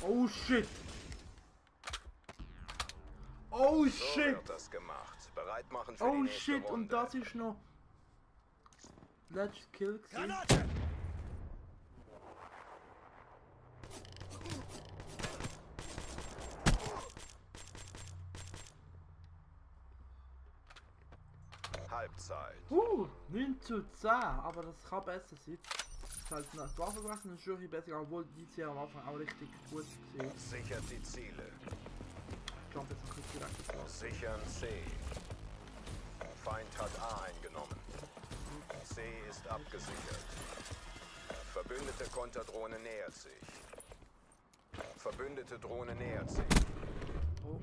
Oh shit! Oh So shit! wird das gemacht. Bereit machen für die Oh nächste shit! Runde. Und das ist noch... Letztes Kill gewesen. Granate! Halbzeit. 9 zu 10, aber das kann besser sein. Das ist halt nach der Waffe gewesen, das ist schon ein bisschen besser, obwohl die hier am Anfang auch richtig gut war. Sichert die Ziele. Ich jump jetzt ein bisschen direkt drauf. Sichern C. Feind hat A eingenommen. C ist abgesichert. Verbündete Konterdrohne nähert sich. Verbündete Drohne nähert sich. Oh,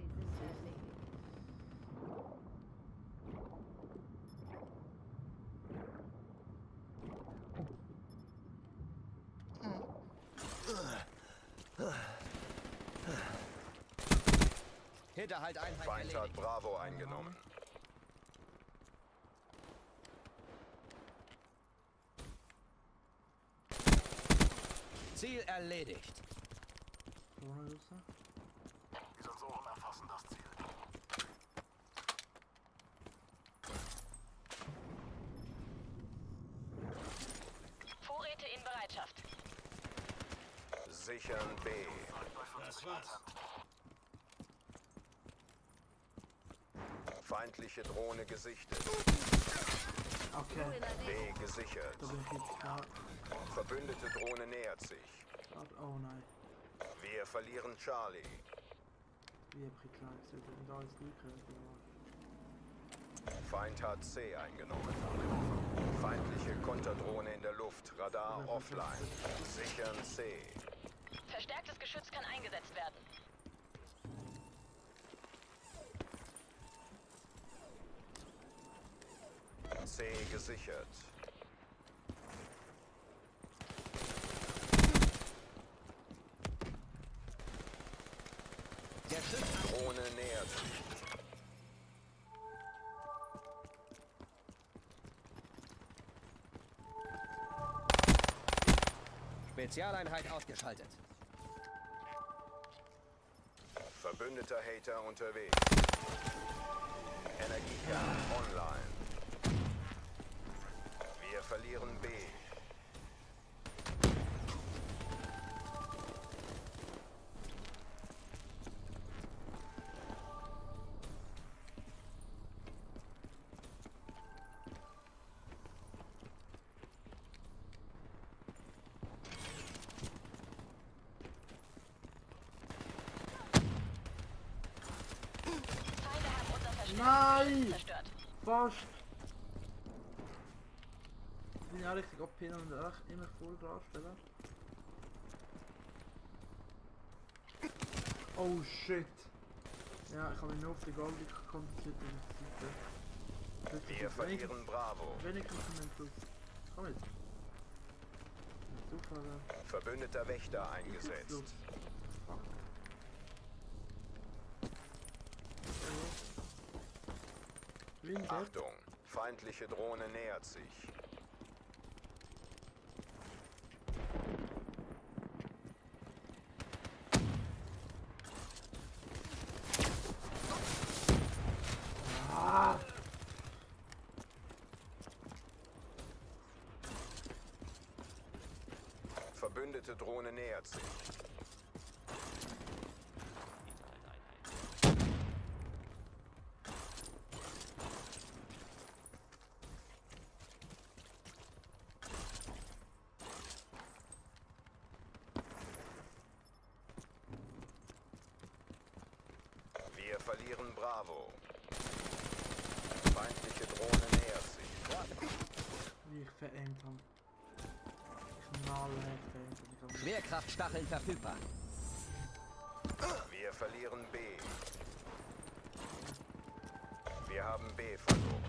Hinterhalt Einheit Feind hat erledigt. Bravo eingenommen. Ziel erledigt. Drohne raus. Die Sensoren erfassen das Ziel. Vorräte in Bereitschaft. Sichern B. Das war's. Feindliche Drohne gesichtet. Okay, B gesichert. da bin ich jetzt klar. Verbündete Drohne nähert sich. Oh nein, Wir verlieren Charlie. wie hab ich klar gesagt, wenn da alles gleich Feind hat C eingenommen. Feindliche Konterdrohne in der Luft. Radar offline. Sichern C. Verstärktes Geschütz kann eingesetzt werden. C gesichert. Der Schütz Drohne nähert sich. Spezialeinheit ausgeschaltet. Verbündeter Hater unterwegs. Energiekern online. Wir verlieren B. Feinde haben unser Verstärktes Nein! Geschütz zerstört. Fast! Ich bin ja richtig OP und echt immer voll draufstellen. Oh shit! Ja, ich habe mich nur auf die Goldie konzentriert in der Seite. Wir verlieren Bravo. Wenigstens einen Schuss. Komm jetzt. Super. Verbündeter Wächter eingesetzt. Fuck. Wie ein Depp. Achtung, feindliche Drohne nähert sich. Ah! Verbündete Drohne nähert sich. Wir verlieren Bravo. Feindliche Drohne nähert sich. Wie ich verengt habe. Knallhart verengt habe. Schwerkraftstacheln verfügbar. Wir verlieren B. Wir haben B verloren.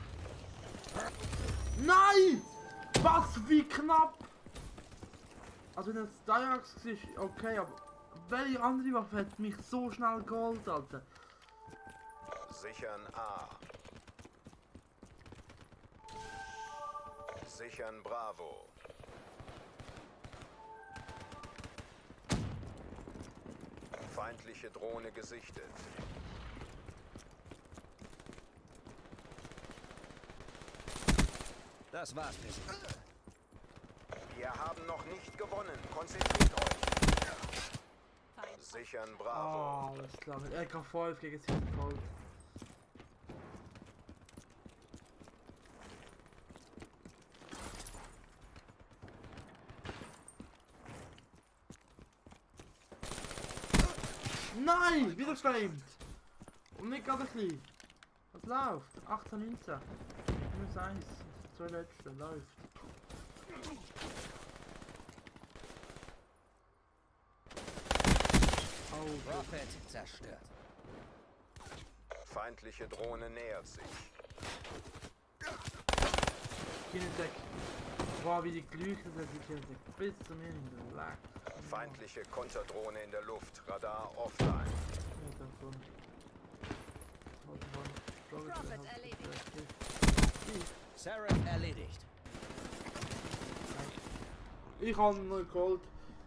Nein! Was? Wie knapp! Also wenn es Diax war, okay, aber welche andere Waffe hat mich so schnell geholt, Alter? Sichern A. Sichern Bravo. Feindliche Drohne gesichtet. Das war's für Sie. Wir haben noch nicht gewonnen. Konzentriert euch. Sichern Bravo. Alles klar, mit LK5 gegen 7 Colt. Nein! Wieder geflamed! Und nicht gerade ein bisschen. Was läuft? 18, 19. Minus 1. 2 letzte. Läuft. Oh, Rocket zerstört. Feindliche Drohne nähert sich. Kinetec. Boah, wie die geleuchtet hat, die Kinetec. Bis zum Ende. Lack. Feindliche Konterdrohne in der Luft. Radar offline. Prophet erledigt. Seraph erledigt. Ich habe noch geholt.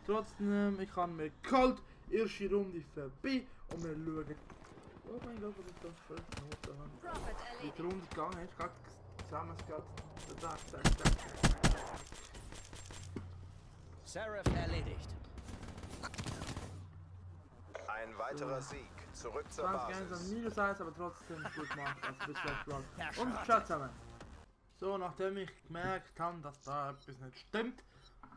Trotzdem, ich habe mir geholt. Erste Runde vorbei. Und wir schauen. Oh mein Gott, was ist das für Noten haben. Prophet Wie die erledigt. Runde gegangen ist, gerade zusammen Seraph erledigt. Ein weiterer Sieg. Zurück zur 20 1 Basis. minus 1, aber trotzdem gut gemacht. Also bis gleich. Und Chat zusammen. So, nachdem ich gemerkt habe, dass da etwas nicht stimmt,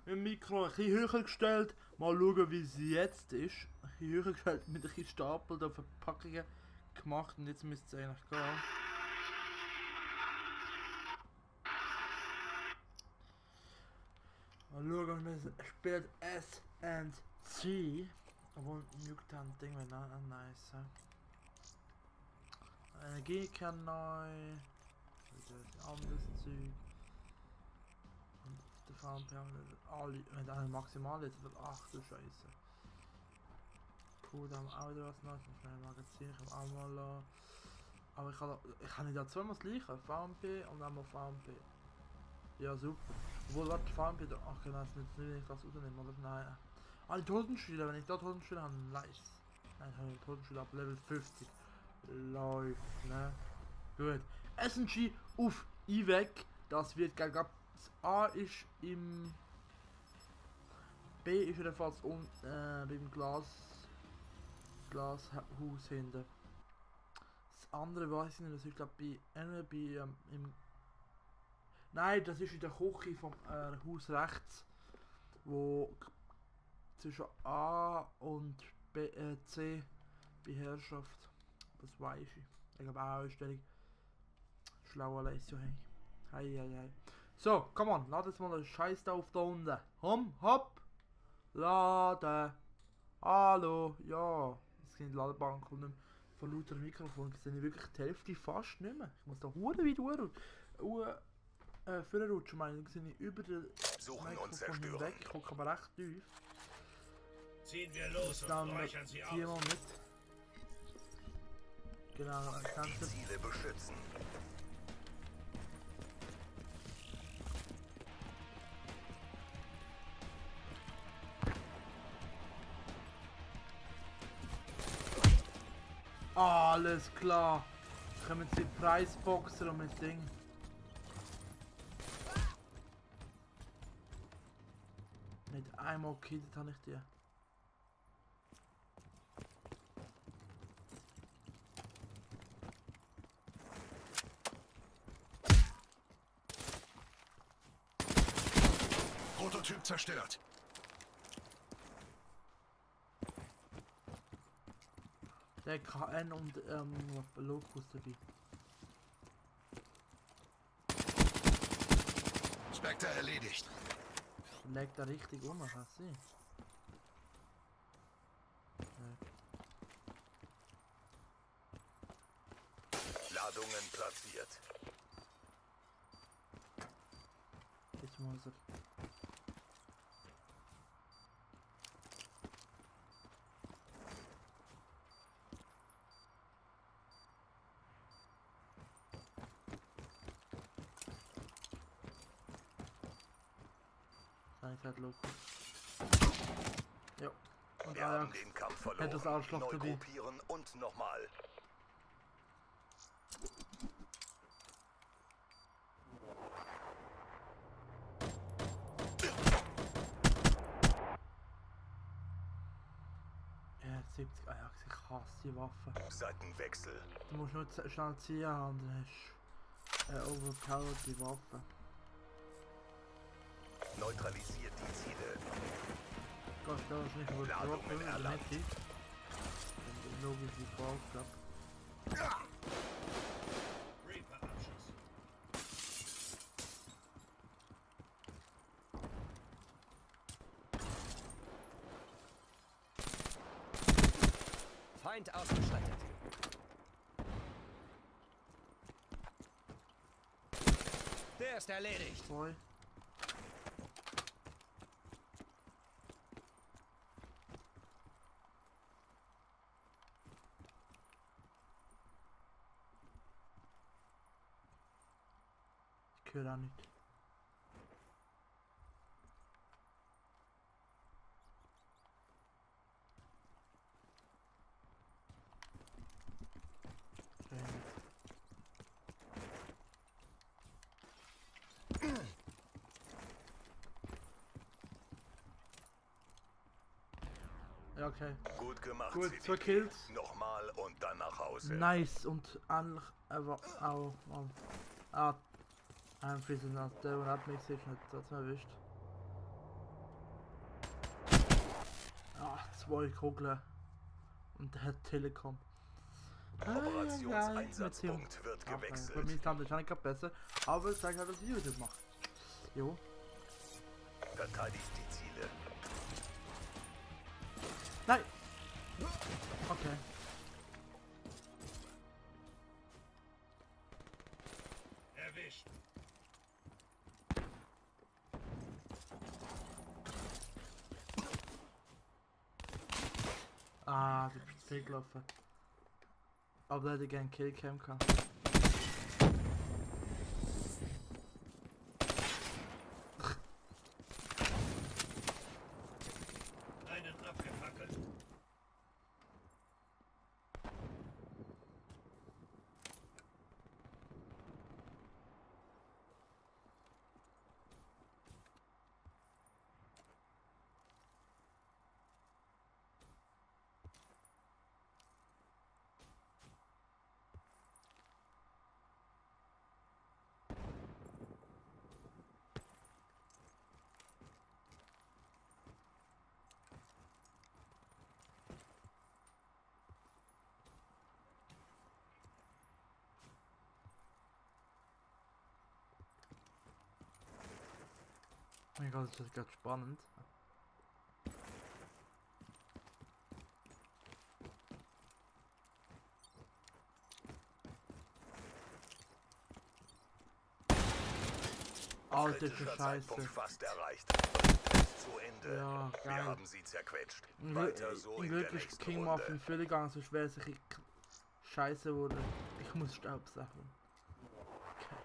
im Mikro ein bisschen höher gestellt. Mal schauen, wie es jetzt ist. Ein bisschen höher gestellt mit ein bisschen Stapel der Verpackungen gemacht und jetzt müsste es eigentlich gehen. Mal schauen, wir spielt S&C. Obwohl Mutant Ding wäre nice. Energiekern neu. Anderes Zeug. Und der VMP haben wir alle. Wenn der maximal jetzt wird 8, du Scheiße. Cool, da haben wir auch wieder was Neues. Muss schnell Magazin, ich habe auch mal lassen. Aber ich kann nicht da zweimal das gleiche. VMP und einmal VMP. Ja, super. Obwohl, warte, VMP da. Ach genau, das nützt nicht, wenn ich das rausnehme, oder? Nein. Ah, die Totenschüler, wenn ich da Totenschüler habe, nice. Nein, ich habe den Totenschüler ab Level 50. Läuft, ne? Gut. SNG auf IWEC. Das wird geil. Das A ist im. B ist jedenfalls beim Glashaus hinten. Das andere weiß ich nicht, das ist glaube ich im. Nein, das ist in der Küche vom Haus rechts. Wo zwischen A und B, C bei Herrschaft. Das weiß ich. Ich glaube auch Ausstellung. Schlauer Leistung, hey. Hei. So, komm on, lad jetzt mal den Scheiß da auf da unten. Hopp. Laden. Hallo, ja. Jetzt sind die Ladebank und von lauter Mikrofon sehe ich wirklich die Hälfte fast nicht mehr. Ich muss da weit vorrutschen, meine ich. Sehe ich über den Suchen und Mikrofon zerstören. hinweg. Ich gucke aber recht tief. Ziehen wir los und Dann räuchern sie aus. viermal mit. Genau, dann Die kannst du. Ziele beschützen. Alles klar. Kommen Sie Preisboxer und mit Ding. Nicht einmal gekillt habe ich die. Prototyp zerstört. Der KN und Locus dabei. Spectre erledigt. Legt da richtig um, kann es sein. Ladungen platziert. Jetzt muss er. Nein, ich halt Locus. Ja. Und Wir haben Ajax den Kampf hätte das verloren. Arschloch Neu dabei. gruppieren und nochmal. Ja, 70 Ajax, ich hasse die Waffe. Seitenwechsel. Du musst nur schnell ziehen und dann hast du eine overpowered Waffe. Neutralisiert die Ziele. Gott, da ist nicht über die Ladungen Waffe, oder erlangt. nicht? Dann logisch die Frage. Reaper-Abschuss. Feind ausgeschaltet. Der ist erledigt. 2. Ich höre auch nicht. Ja, okay. Gut gemacht, Gut, CDP. 2 Kills. Nochmal und dann nach Hause. Nice und endlich aber auch einfließen als der und hat mich sich nicht das erwischt. Ah, 2 Kugeln und der hat Telekom. Operationseinsatzpunkt wird Bei mir gewechselt. ist das wahrscheinlich gerade besser, aber es zeigt halt, dass ich YouTube mache. Jo. Verteidigt die Ziele. Nein! Okay. Erwischt. Ah, die ist weggelaufen. Aber der hätte gern Killcam gehabt. Einen abgefackelt. Oh mein Gott, das ist gerade spannend. Alter, Kritischer Scheiße. Zeitpunkt fast erreicht. Ist zu Ende. Ja, Wir geil. haben sie zerquetscht. Im Weiter so in der Glück ist nächsten King Muff in Runde. Fülle gegangen, so schwer sich Scheiße wurde. Ich muss Staubsaugen. Okay.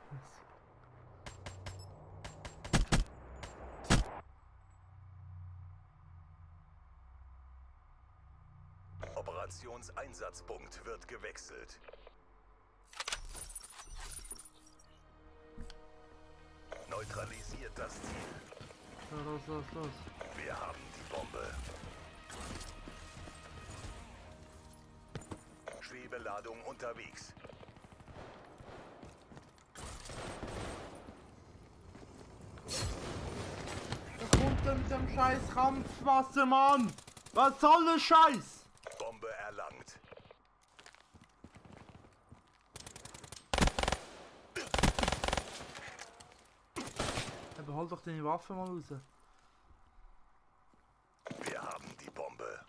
Operationseinsatzpunkt wird gewechselt. Neutralisiert das Ziel. So, los. Wir haben die Bombe. Schwebeladung unterwegs. Was kommt denn mit dem scheiß Kampfwasser, Mann? Was soll der Scheiß? Bombe erlangt. Ja, behalt doch deine Waffe mal raus. Wir haben die Bombe.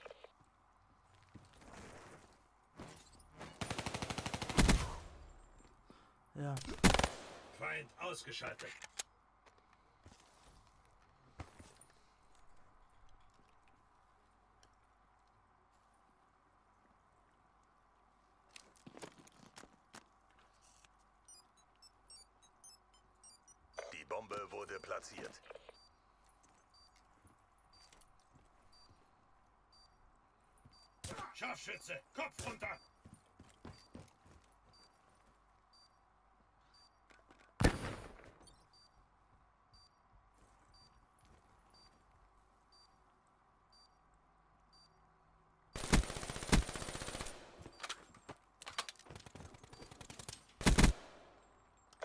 Ja. Feind ausgeschaltet. Die Bombe wurde platziert. Scharfschütze, Kopf runter!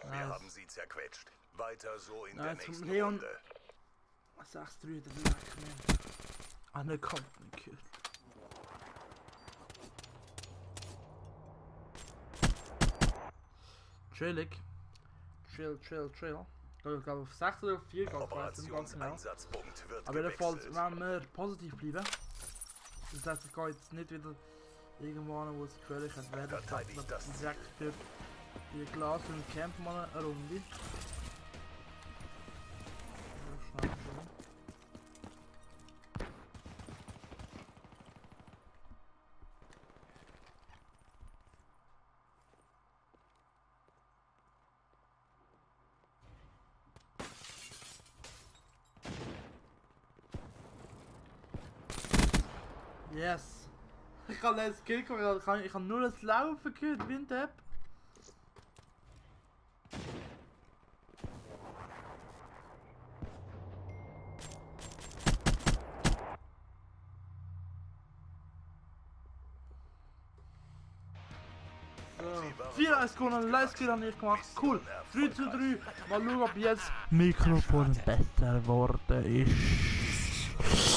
Wir Nice. haben sie zerquetscht. Weiter so in der Nice vom nächsten Leon. Runde. 6-3, der leck mir. Ah, ne Company Kill. Chillig. Chill. Ich glaube auf 6 oder auf 4 geht es ganz genau. Operationseinsatzpunkt wird Aber jedenfalls, gewechselt. wenn wir positiv bleiben, das heißt, ich gehe jetzt nicht wieder irgendwo hin, wo es gefährlich ist, werden Verteidigt das Ziel. direkt durch die Glas und campen mal eine Runde. Ja, schnell schon. Yes! Ich habe das Skill gemacht, ich habe nur das Laufen gehört, wie ein Depp. So, 4 Sekunden, Live-Skill habe ich gemacht, cool. 3-3, mal schauen, ob jetzt Mikrofon besser geworden ist.